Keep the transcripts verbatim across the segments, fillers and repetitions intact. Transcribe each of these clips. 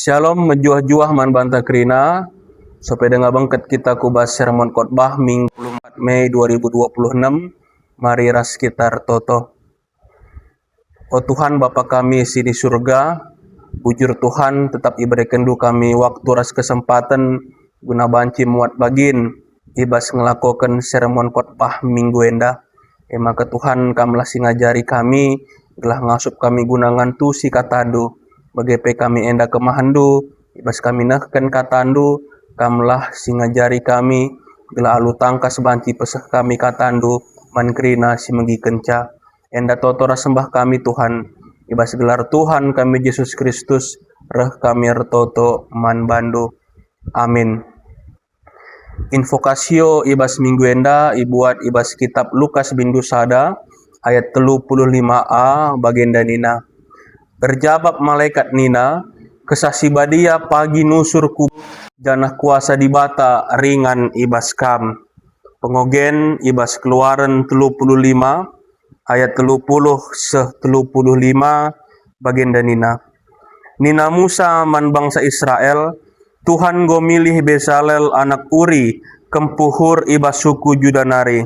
Shalom, mejuah-juah man banta kerina. Sope denga bengket kita ku bas sermon khotbah Minggu empat Mei dua ribu dua puluh enam. Mari ras kita ertoto. O Tuhan, Bapa kami si di Surga, bujur Tuhan, tetap iberekenndu kami waktu ras kesempaten guna banci muat bagin i bas ngelakoken sermon khotbah Minggu enda. E maka Tuhan, Kamlah si ngajari kami, gelah ngasup kami guna ngantusi katandu. Bage pe kami enda kemahenndu, i bas kami nehken katandu, Kamlah si ngajari kami, gelah alu tangkas banci peseh kami katandu man kerina si megikenca. Enda toto ras sembah kami, Tuhan. I bas gelar Tuhan kami Jesus Kristus, reh kami ertoto man bandu. Amin. Invokasio i bas minggu enda ibuat i bas kitab Lukas bindu sada ayat telu puluh lima a, bagenda nina, "Erjabap malekat nina, 'Kesah Si Badia pagi nusur ku janah kuasa Dibata ringan i bas kam.'" Pengogen i bas Keluaren telu puluh lima ayat telu puluh seh telu puluh lima, bagenda nina, "Nina Musa man bangsa Israel, 'Tuhan enggo milih Bezalel anak Uri, kempu Hur i bas suku Juda nari.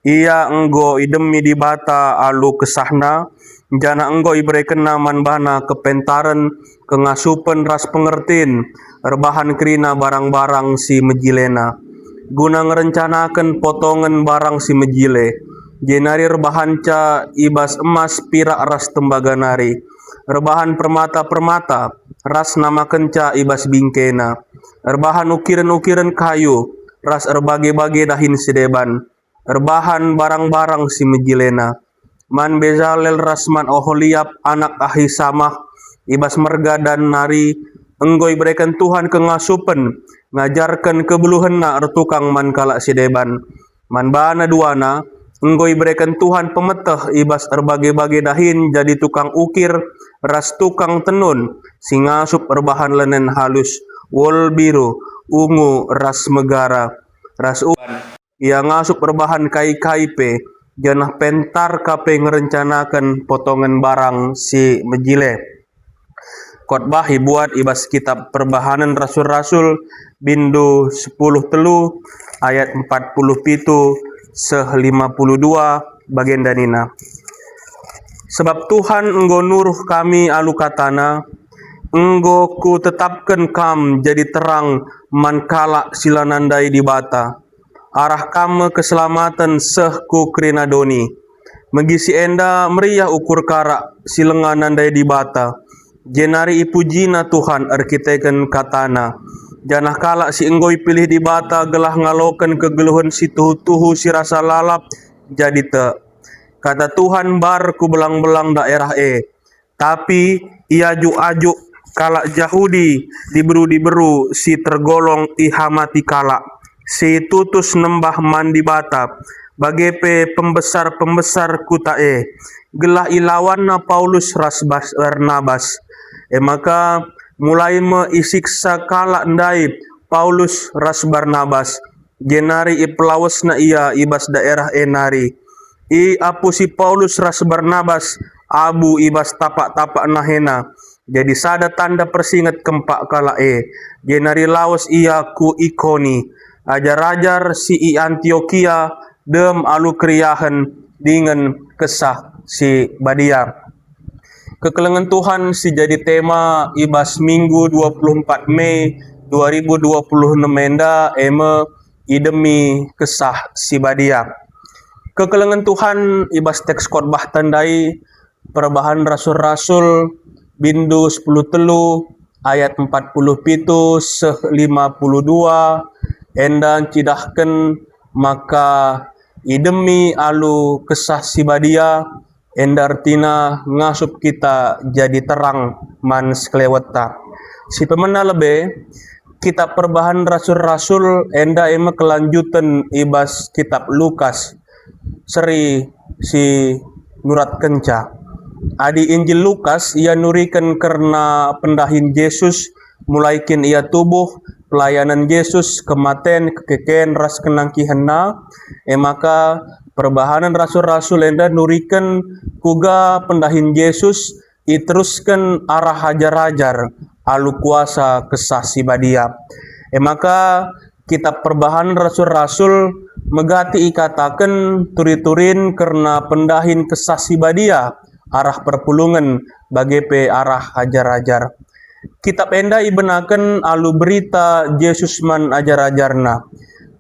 Ia enggo idemi Dibata alu kesahna, janah enggo iberekenna man bana kepentaren, kengasupen ras pengertin, erbahan kerina barang-barang si mejilena, guna ngerencanaken potongen barang si mejile, jenari erbahanca i bas emas, pirak ras tembaga nari, erbahan permata-permata, ras namakenca i bas bingkena, erbahan ukiren-ukiren kayu, ras erbage-bage dahin si deban, erbahan barang-barang si mejilena. Man Bezalel ras man Oholiab anak Ahisamah i bas merga Dan nari enggo ibereken Tuhan kengasupen ngajarken kebeluhenna ertukang man kalak si deban. Man bana duana enggo ibereken Tuhan pemeteh i bas erbage-bage dahin jadi tukang ukir ras tukang tenun si ngasup erbahan lenen halus, wol biru, ungu, ras megara, ras uban. Ia ngasup erbahan kai-kai pe, janah pentar ka pe ngerencanaken potongen barang si mejile." Khotbah ibuat i bas kitab Perbahanen Rasul-Rasul, bindu sepuluh telu ayat empat puluh pitu seh lima puluh dua, bagenda nina, "Sebab Tuhan enggo nuruh kami alu kataNa, 'Enggo Kutetapken kam jadi terang man kalak si la nandai Dibata, arah kam me keselamaten seh ku kerina doni.' Megi si enda meriah ukur kalak si langa nandai Dibata, jenari ipujina Tuhan erkiteken kataNa. Janah kalak si enggo ipilih Dibata gelah ngaloken kegeluhen si tuhu-tuhu si rasa lalap jadi tek. Kata Tuhan mbar ku belang-belang daerah e. Tapi iajuk-ajuk kalak Jahudi diberu-diberu si tergolong ihamati kalak, si tutus nembah man Dibata, bage pe pembesar-pembesar kuta e, gelah ilawanna Paulus ras Bas-, Barnabas. E maka mulai me isiksa kalak ndai Paulus ras Barnabas, jenari ipelawesna ia i bas daerah e nari. Iapusi Paulus ras Barnabas abu i bas tapak-tapak nahena, jadi sada tanda persinget kempak kalak e, jenari lawes ia ku Ikoni. Ajar-ajar si i Antiokia dem alu keriahen dingen Kesah Si Badia. Kekelengen Tuhan si jadi tema i bas Minggu dua puluh empat Mei dua ribu dua puluh enam enda e me idemi Kesah Si Badia. Kekelengen Tuhan i bas teks khotbah tandai Perbahan Rasul-Rasul bindu sepuluh telu ayat empat puluh pitu seh lima puluh dua enda ncidahken maka idemi alu Kesah Si Badia, enda ertina ngasup kita jadi terang man sekelewetta. Si pemena lebe, kitab Perbahan Rasul-Rasul enda e me kelanjuten i bas kitab Lukas, seri si nuratkenca. Adi Injil Lukas, ia nuriken kerna pendahin Jesus, mulai kin ia tubuh, pelayanan Jesus, kematen, kekeken, ras kenangkihenna. E maka, Perbahanen Rasul-Rasul enda nuriken kuga pendahin Jesus iterusken arah ajar-ajar, alu kuasa Kesah Si Badia. E maka, Kitab Perbahanen Rasul-Rasul megati ikataken turi-turin kerna pendahin Kesah Si Badia arah perpulungen, bage pe arah ajar-ajar. Kitab enda ibenaken alu berita Jesus man ajar-ajarNa.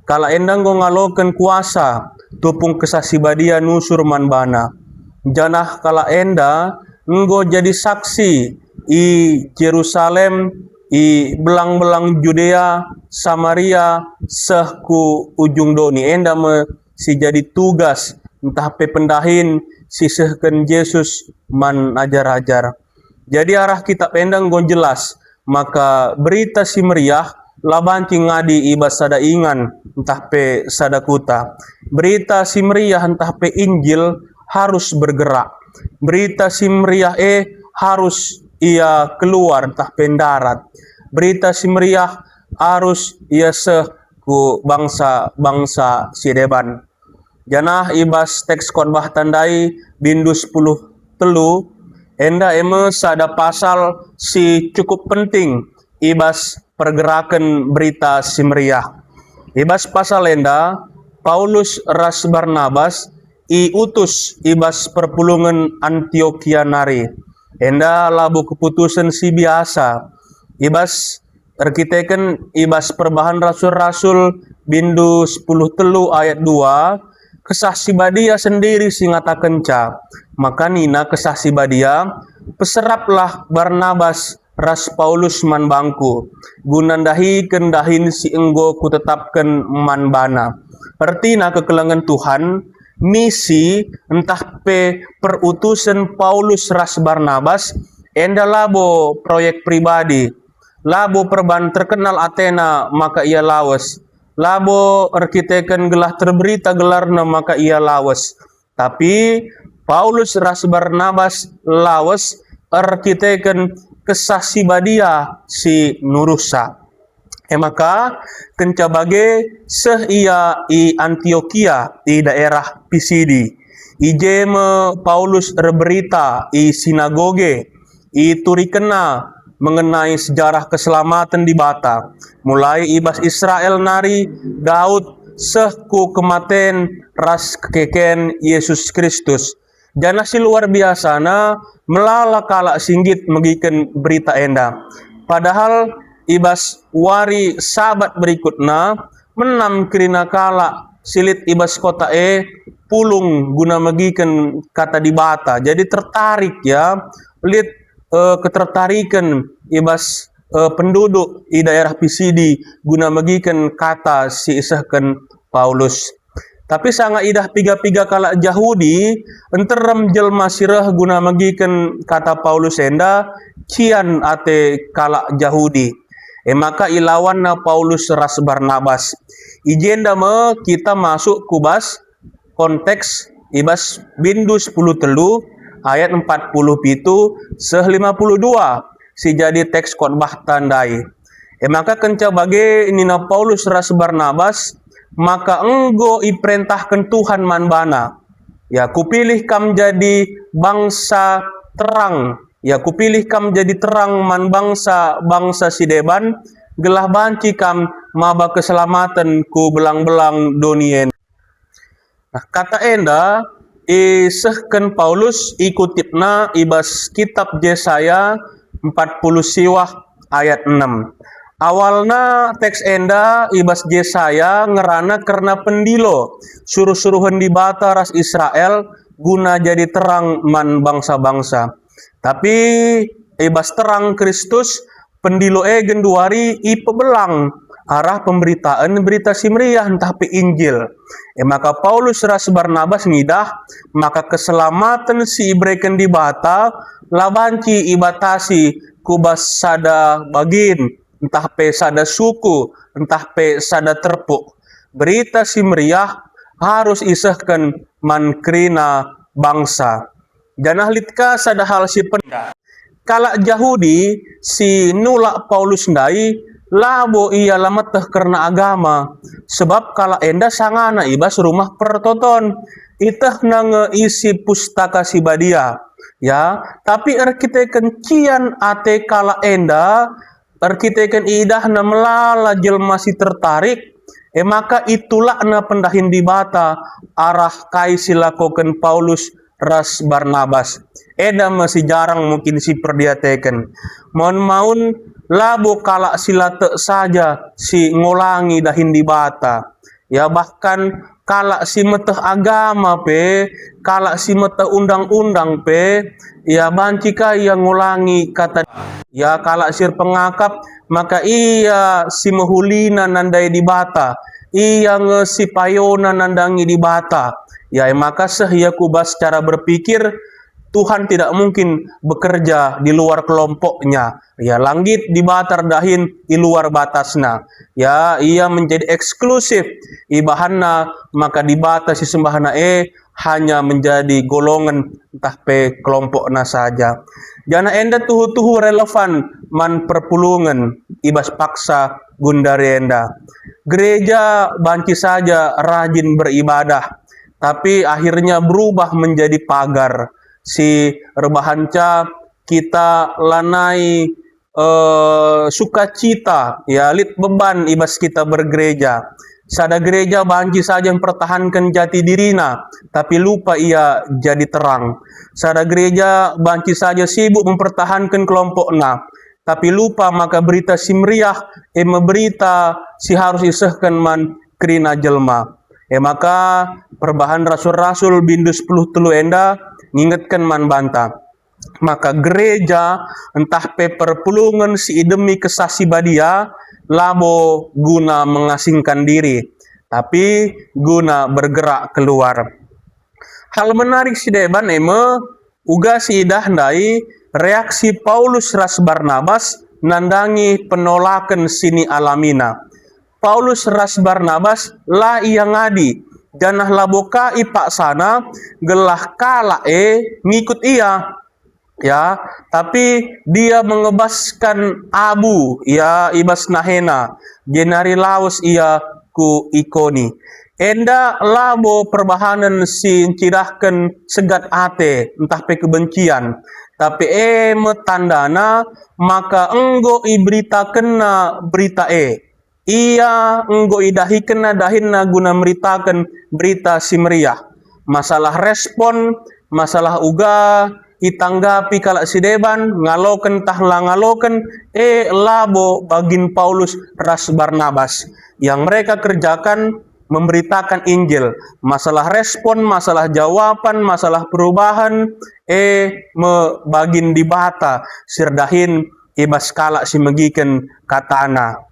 Kalak enda enggo ngaloken kuasa, tupung Kesah Si Badia nusur man bana. Janah kalak enda enggo jadi saksi i Jerusalem, i belang-belang Judea, Samaria, seh ku ujung doni. Enda me si jadi tugas ntah pe pendahin si isehken Jesus man ajar-ajar. Jadi arah kitab enda enggo jelas maka Berita Si Meriah la banci ngadi i bas sada ingan ntah pe sada kuta. Berita Si Meriah ntah pe Injil harus bergerak. Berita Si Meriah e harus ia keluar ntah pe ndarat. Berita Si Meriah arus ia seh ku bangsa-bangsa si deban. Janah i bas teks khotbah ndai bindu sepuluh telu, enda e me sada pasal si cukup penting i bas pergeraken Berita Si Meriah. I bas pasal enda, Paulus ras Barnabas iutus i bas perpulungen Antiokia nari. Enda labo keputusen si biasa. I bas erkiteken i bas Perbahan Rasul-Rasul bindu sepuluh telu ayat dua, Kesah Si Badia sendiri si ngatakenca. Maka nina Kesah Si Badia, "Peseraplah Barnabas ras Paulus man bangku, guna ndahiken dahin si enggo kutetapken man bana." Ertina kekelengen Tuhan, misi ntah pe perutusen Paulus ras Barnabas enda labo proyek pribadi, labo perban terkenal atena maka ia lawes, labo erkiteken gelah terberita gelarna maka ia lawes. Tapi Paulus ras Barnabas lawes erkiteken Kesah Si Badia si nuruhsa. E maka, kenca bage seh ia i Antiokia i daerah Pisidi. I je me Paulus erberita i sinagoge, iturikenna mengenai sejarah keselamaten Dibata, mulai i bas Israel nari, Daud, seh ku kematen ras kekeken Yesus Kristus. Janah si luar biasana, melala kalak si nggit megiken berita enda. Padahal i bas wari Sabat berikutna, menam kerina kalak si lit i bas kota e pulung guna megiken Kata Dibata. Jadi tertarik, ya, lit, eh, ketertariken i bas, eh, penduduk i daerah Pisidi guna megiken kata si isehken Paulus. Tapi sanga idah piga-piga kalak Jahudi, nterem jelma si reh guna megiken kata Paulus enda, cian ate kalak Jahudi. E maka ilawanna Paulus ras Barnabas. I jenda me kita masuk ku bas konteks i bas bindu sepuluh telu ayat empat puluh pitu seh lima puluh dua si jadi teks khotbah ndai. E maka kenca bage nina Paulus ras Barnabas, maka enggo iperentahken Tuhan man bana, "Ya, kupilih kam jadi bangsa terang, ya, kupilih kam jadi terang man bangsa-bangsa si deban, gelah banci kam maba keselamaten ku belang-belang doni enda." Nah, kata enda isehken Paulus ikutipna i bas kitab Jesaya empat puluh siwah ayat enem. Awalna teks enda i bas Jesaya ngerana kerna pendilo, suruh-suruhen Dibata ras Israel guna jadi terang man bangsa-bangsa. Tapi i bas terang Kristus, pendilo e genduari ipebelang arah pemberitaen Berita Si Meriah ntah pe Injil. E maka Paulus ras Barnabas ngidah maka keselamaten si ibereken Dibata la banci ibatasi ku bas sada bagin, ntah pe sada suku, ntah pe sada terpuk. Berita Si Meriah harus isehken man kerina bangsa. Janah lit ka sada hal si penda. Kalak Jahudi si nulak Paulus ndai, labo ia la meteh kerna agama, sebab kalak enda sangana i bas Rumah Pertoton. Itehna nge isi Pustaka Si Badia. Ya, tapi erkiteken cian ate kalak enda, erkiteken idahna melala jelma si tertarik, e maka itulakna pendahin Dibata arah kai si lakoken Paulus ras Barnabas. Enda me si jarang mungkin si perdiateken. Maun-maun labo kalak si la tek saja si ngolangi dahin Dibata. Ya, bahkan kalak si meteh agama pe, kalak si meteh undang-undang pe, ya, banci ka ia ngulangi kata. Ya, kalak si erpengakap, maka ia si mehulina nandai Dibata, ia nge si payona nandangi Dibata. Ya, e maka seh ia ku bas cara berpikir, Tuhan tidak mungkin bekerja di luar kelompoknya. Ya, langgit Dibata erdahin i luar batasna. Ya, ia menjadi eksklusif. Ibahanna maka Dibata si sembahna e hanya menjadi golongan ntah pe kelompokna saja. Janah enda tuhu-tuhu relevan man perpulungen i bas paksa gundari enda. Gereja banci saja rajin beribadah, tapi akhirnya berubah menjadi pagar si erbahanca kita lanai, eh, sukacita, ya, lit beban i bas kita bergereja. Sada gereja banci saja mempertahanken jati dirina, tapi lupa ia jadi terang. Sada gereja banci saja sibuk mempertahanken kelompokna, tapi lupa maka berita si meriah, e me berita si harus isehken man kerina jelma. E maka perbahan rasul-rasul bindu sepuluh telu enda ngingetken man banta. Maka gereja ntah pe perpulungen si idemi Kesah Si Badia labo guna mengasingkan diri, tapi guna bergerak keluar. Hal menarik si deban e me uga si idah ndai reaksi Paulus ras Barnabas nandangi penolaken si nialamina. Paulus ras Barnabas la ia ngadi, janah labo ka ipaksana gelah kalak e ngikut ia. Ya, tapi dia mengebaskan abu, ya, i bas nahena, jenari lawes ia ku Ikoni. Enda labo perbahanen si ncidahken segat ate ntah pe kebencian, tapi e me tandana maka enggo iberitakenna berita e. Ia enggo idahikenna dahinna guna meritaken Berita Si Meriah. Masalah respon, masalah uga itanggapi kalak si deban, ngaloken tah la ngaloken, e labo bagin Paulus ras Barnabas. Yang mereka kerjakan memberitakan Injil. Masalah respon, masalah jawaban, masalah perubahan, e me bagin Dibata si erdahin i bas kalak si megiken katana.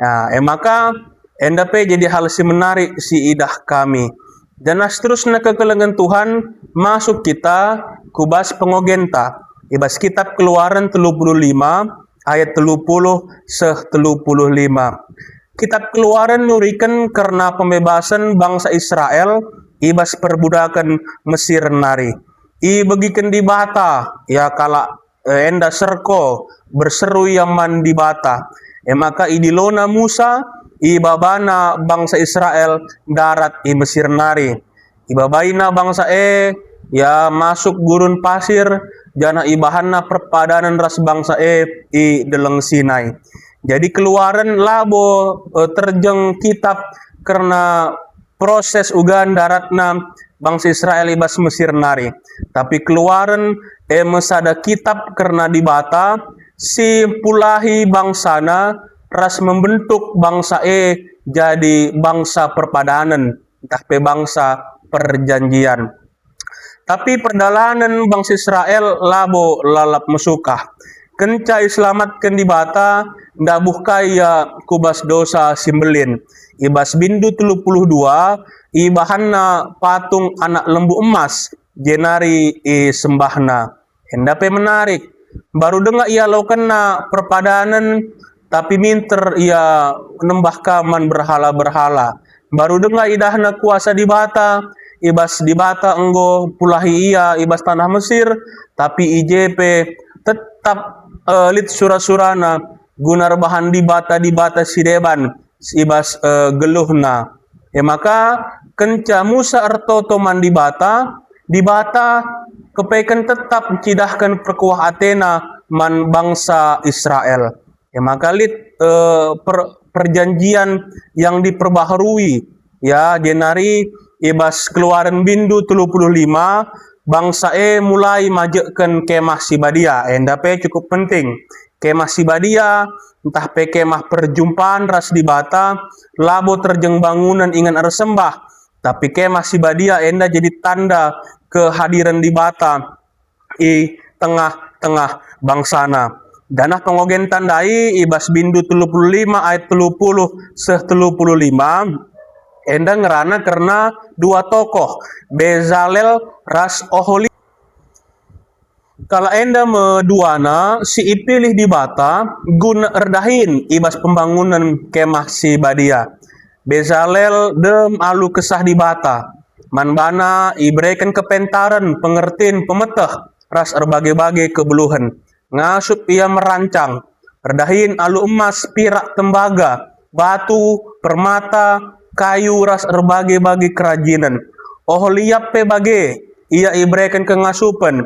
Nah, e maka enda pe jadi hal si menarik si idah kami. Janah seterusna kekelengen Tuhan masuk kita ku bas pengogenta i bas kitab Keluaren telu puluh lima ayat telu puluh seh telu puluh lima. Kitab Keluaren nuriken kerna pembebasen bangsa Israel i bas perbudaken Mesir nari. Ibegiken Dibata, ya, kalak, eh, enda serko, berseru ia man Dibata. E maka idilona Musa, ibabana bangsa Israel ndarat i Mesir nari. Ibabaina bangsa e, ya, masuk gurun pasir, janah ibahanna perpadanen ras bangsa e i Deleng Sinai. Jadi Keluaren labo, eh, terjeng kitab kerna proses uga ndaratna bangsa Israel i bas Mesir nari. Tapi Keluaren e me sada kitab kerna Dibata si mpulahi bangsana ras membentuk bangsa e jadi bangsa perpadanen, ntah pe bangsa perjanjian. Tapi perdalanen bangsa Israel labo lalap mesukah. Kenca iselamatken Dibata, ndabuh ka ia ku bas dosa si mbelin. I bas bindu telu puluh dua, ibahanna patung anak lembu emas, jenari isembahna. Enda pe menarik. Mbaru denga ialokenna perpadanen, tapi minter ia nembah ka man berhala-berhala. Mbaru denga idahna kuasa Dibata, i bas Dibata enggo pulahi ia i bas taneh Mesir, tapi i je pe tetap, eh, lit sura-surana guna erbahan dibata-dibata si deban i bas, eh, geluhna. E maka, kenca Musa ertoto man Dibata, Dibata kepeken tetap ncidahken perkuah atena man bangsa Israel. E maka lit, eh, per-, perjanjian yang diperbaharui, ya, jenari i bas Keluaren bindu telu puluh lima, bangsa e mulai majekken Kemah si Badia, enda pe cukup penting. Kemah si Badia, ntah pe kemah perjumpan ras Dibata, labo terjeng bangunen ingan ersembah, tapi Kemah si Badia enda jadi tanda kehadiren Dibata i tengah-tengah bangsana. Janah pengogenta ndai i bas bindu telu puluh lima ayat telu puluh seh telu puluh lima, enda ngerana kerna dua tokoh, Bezalel ras Oholiab. Kalak enda me duana si ipilih Dibata guna erdahin i bas pembangunen Kemah si Badia. Bezalel dem alu Kesah Dibata. Man bana ibereken kepentaren, pengertin, pemeteh, ras erbage-bage kebeluhen. Ngasup ia merancang, erdahin alu emas, pirak, tembaga, batu, permata, kayu, ras erbage-bage kerajinen. Oholiab pe bage, ia ibereken kengasupen.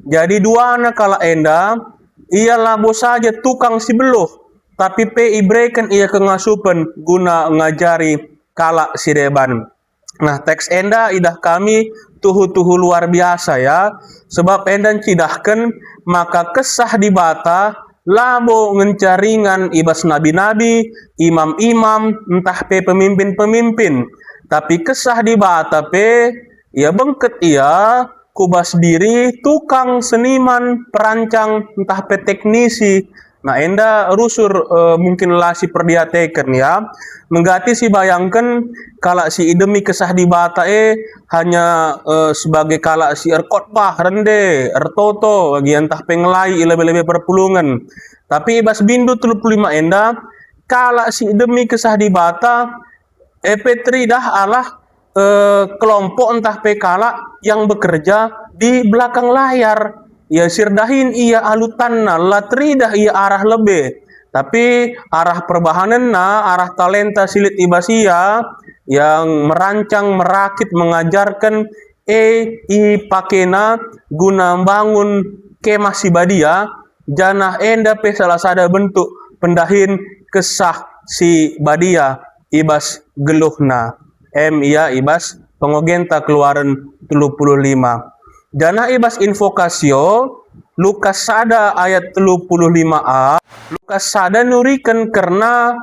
Jadi duana kalak enda, ia labo saja tukang si beluh, tapi pe ibereken ia kengasupen guna ngajari kalak si deban. Nah, teks enda idah kami tuhu-tuhu luar biasa, ya, sebab enda ncidahken maka Kesah Dibata labo ngenca ringan i bas nabi-nabi, imam-imam, ntah pe pemimpin-pemimpin. Tapi Kesah Dibata pe, ia bengket ia ku bas diri tukang seniman, perancang, ntah pe teknisi. Nah, enda rusur, eh, mungkin la siperdiateken, ya. Menggati sibayangken kalak si idemi Kesah Dibata e hanya, eh, sebagai kalak si erkotbah, rende, ertoto, bagi ntah pe ngelai i lebe-lebe perpulungen. Tapi i bas bindu telu puluh lima enda, kalak si idemi Kesah Dibata e pe teridah alah, eh, kelompok ntah pe kalak yang bekerja di belakang layar. Ya, si erdahin ia alu tanna, la teridah ia arah lebe, tapi arah perbahanenna, arah talenta si lit i bas ia, yang merancang, merakit, mengajarken, e ipakena guna mbangun Kemah si Badia, janah enda pe salah sada bentuk pendahin Kesah si Badia i bas geluhna. Em ia i bas pengogenta Keluaren telu puluh lima. Janah i bas Invocatio, Lukas sada ayat telu puluh lima a, Lukas sada nuriken kerna,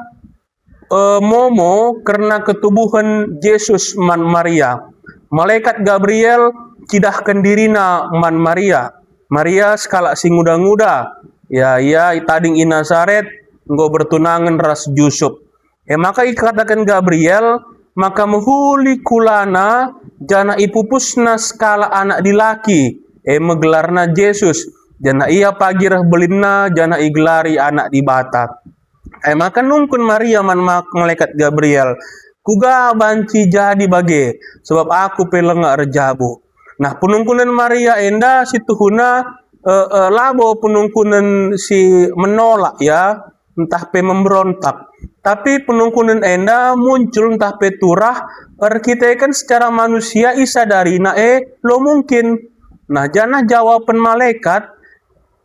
eh, momo kerna ketubuhen Jesus man Maria. Malekat Gabriel cidahken dirina man Maria. Maria sekalak si nguda-nguda, ya, ia tading i Nasaret, enggo bertunangen ras Jusup. E maka ikataken Gabriel maka mehuli kulana, janah ipupusna sekalak anak dilaki, e me gelarna Jesus, janah ia pagi reh belinna, janah igelari Anak Dibata. E maka nungkun Maria man ma-, malekat Gabriel, "Kuga banci jadi bage, sebab aku pe langa erjabu?" Nah, penungkunen Maria enda situhuna, eh, eh, labo penungkunen si menolak, ya, ntah pe memberontak. Tapi penungkunen enda muncul ntah pe turah erkiteken secara manusia isadarina e lo mungkin. Nah, janah jawapen malekat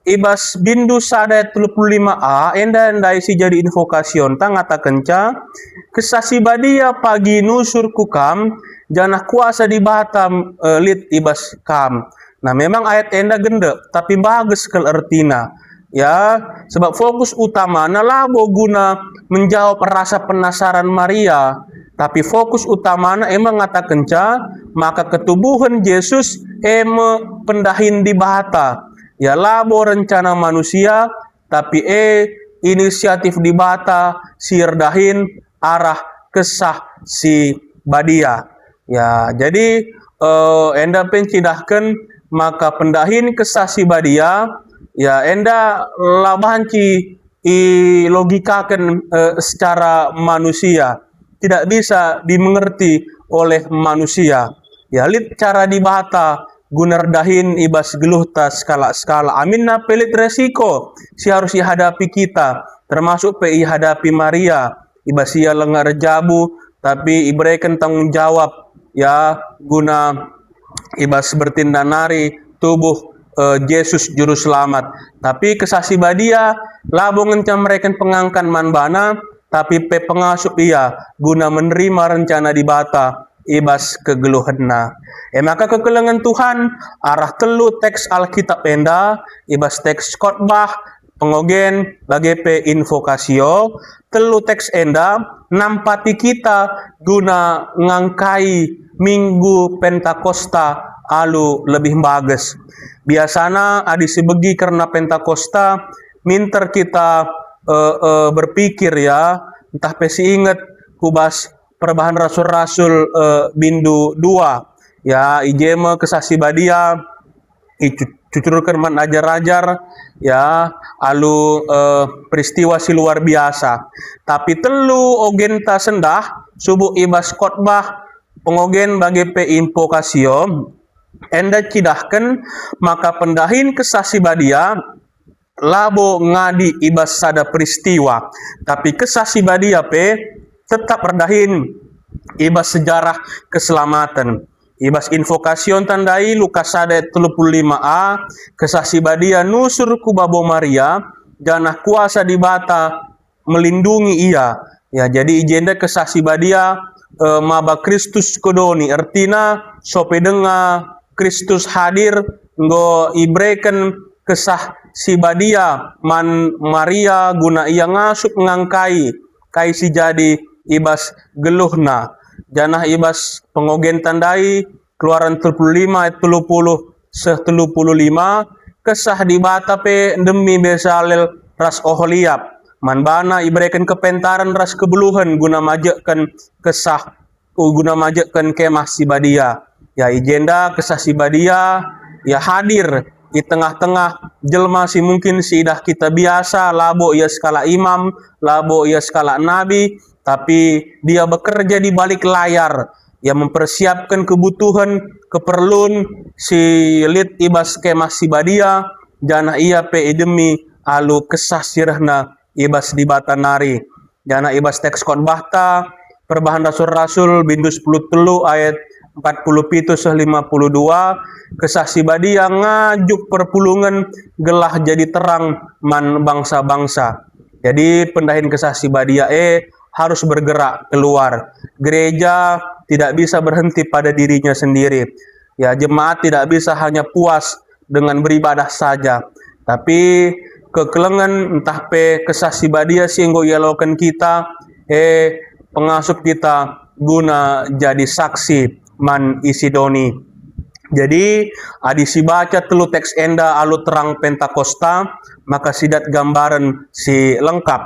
i bas bindu sada ayat telu puluh lima a enda ndai si jadi invokasionta ngatakenca, "Kesah si Badia pagi nusur ku kam, janah kuasa Dibata, eh, lit i bas kam." Nah, memang ayat enda gende, tapi bages kal ertina. Ya, sebab fokus utamana labo guna menjawab rasa penasaran Maria, tapi fokus utamana e me ngatakenca maka ketubuhen Jesus e me pendahin Dibata. Ya, labo rencana manusia, tapi e inisiatif Dibata si erdahin arah Kesah si Badia. Ya, jadi, eh, enda pe ncidahken maka pendahin Kesah si Badia, ya, enda la banci ilogikaken, eh, secara manusia, tidak bisa dimengerti oleh manusia. Ya, lit cara Dibata guna erdahin i bas geluhta sekalak-sekalak. Aminna pe lit resiko si harus ihadapi kita, termasuk pe ihadapi Maria. I bas ia langa erjabu, tapi ibereken tanggung jawab, ya, guna i bas bertinna nari tubuh, eh, Jesus Juru Selamat. Tapi Kesah Si Badia labo ngenca mereken pengangkan man bana, tapi pe pengasup ia guna menerima rencana Dibata i bas kegeluhenna. E maka kekelengen Tuhan, arah telu teks Alkitab enda, i bas teks khotbah, pengogen, bage pe invokasio, telu teks enda nampati kita guna ngangkai Minggu Pentakosta alu lebih mbages. Biasana adi sibegi kerna Pentakosta, minter kita, eh, eh, berpikir, ya, ntah pe siinget ku bas Perbahan Rasul-Rasul, eh, bindu dua. Ya, i je me Kesah Si Badia icu-, icucurken man ajar-ajar, ya, alu, eh, peristiwa si luar biasa. Tapi telu ogenta sendah, subuk i bas khotbah, pengogen bage pe invokasio, enda cidahken maka pendahin Kesah Si Badia labo ngadi i bas sada peristiwa, tapi Kesah Si Badia pe tetap erdahin i bas sejarah keselamaten. I bas invokasio tandai Lukas sada ayat telu puluh lima a, Kesah Si Badia nusur ku babo Maria, janah kuasa Dibata melindungi ia. Ya, jadi i jenda Kesah Si Badia, eh, maba Kristus kedoni, ertina sope denga Kristus hadir, enggo ibereken Kesah Si Badia man Maria guna ia ngasup ngangkai kai si jadi i bas geluhna. Janah i bas pengogen tandai Keluaran telu puluh lima ayat telu puluh seh telu puluh lima, Kesah Dibata pe ndemi Besalel ras Oholiab. Man bana ibereken kepentaren ras kebeluhen guna majekken Kesah, guna majekken Kemah Si Badia. Ya, i jenda Kesah Si Badia, ya, hadir i tengah-tengah jelma si mungkin siidah kita biasa, labo ia sekalak imam, labo ia sekalak nabi, tapi dia bekerja di balik layar. Ia mempersiapken kebutuhen, keperlun si lit i bas Kemah Si Badia, janah ia pe idemi alu Kesah si rehna i bas Dibata nari. Janah i bas teks khotbahta, Perbahan Rasul-Rasul, bindu sepuluh telu ayat empat puluh pitu seh lima puluh dua, Kesah Si Badia ngajuk perpulungen gelah jadi terang man bangsa-bangsa. Jadi, pendahin Kesah Si Badia e harus bergerak keluar. Gereja tidak bisa berhenti pada dirinya sendiri. Ya, jemaat tidak bisa hanya puas dengan beribadah saja, tapi kekelengen ntah pe Kesah Si Badia si enggo ialoken kita, e, pengasup kita guna jadi saksi man isi doni. Jadi, adi sibaca telu teks enda alu terang Pentakosta, maka sidat gambaren si lengkap.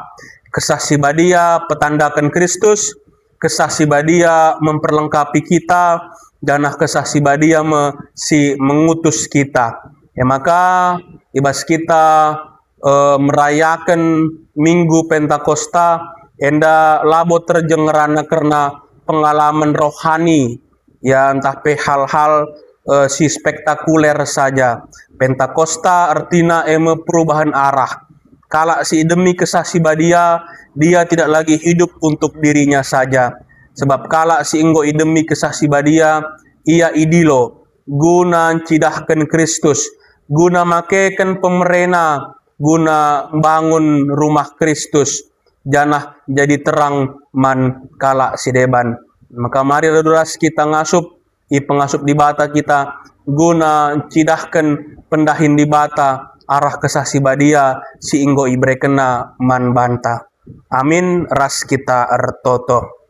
Kesah Si Badia petandaken Kristus, Kesah Si Badia memperlengkapi kita, janah Kesah Si Badia me si mengutus kita. E maka, i bas kita, eh, merayaken Minggu Pentakosta, enda labo terjeng ngerana kerna pengalaman rohani, ya, ntah pe hal-hal, eh, si spektakuler saja. Pentakosta ertina e me perubahan arah. Kalak si idemi Kesah Si Badia, dia tidak lagi hidup untuk dirinya saja. Sebab kalak si enggo idemi Kesah Si Badia, ia idilo guna ncidahken Kristus, guna makeken pemerena, guna mbangun rumah Kristus, janah jadi terang man kalak si deban. Maka mari ras kita ngasup, ipengasup Dibata kita guna ncidahken pendahin Dibata arah Kesah Si Badia si enggo iberekenNa man banta. Amin, ras kita ertoto.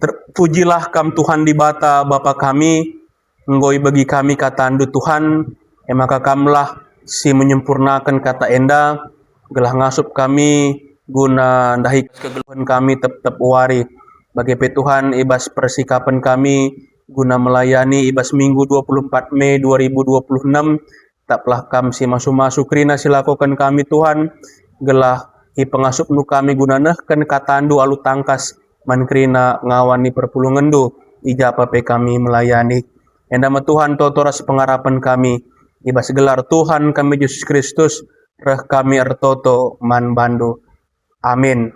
Terpujilah Kam Tuhan Dibata, Bapa kami, enggo ibegi kami kataNdu Tuhan, e maka Kamlah si menyempurnaken kata enda, gelah ngasup kami guna ndahi kegeluhen kami tep-tep wari. Bage pe Tuhan, i bas persikapen kami guna melayani i bas Minggu dua puluh empat Mei dua ribu dua puluh enam, tetaplah Kam si masu-masu kerina si lakoken kami, Tuhan, gelah ipengasupNdu kami guna nehken kataNdu alu tangkas man kerina ngawan ni perpulungenNdu, i ja pe kami melayani. Enda me Tuhan toto ras pengarapen kami. I bas gelar Tuhan kami Jesus Kristus, reh kami ertoto man bandu. Amin.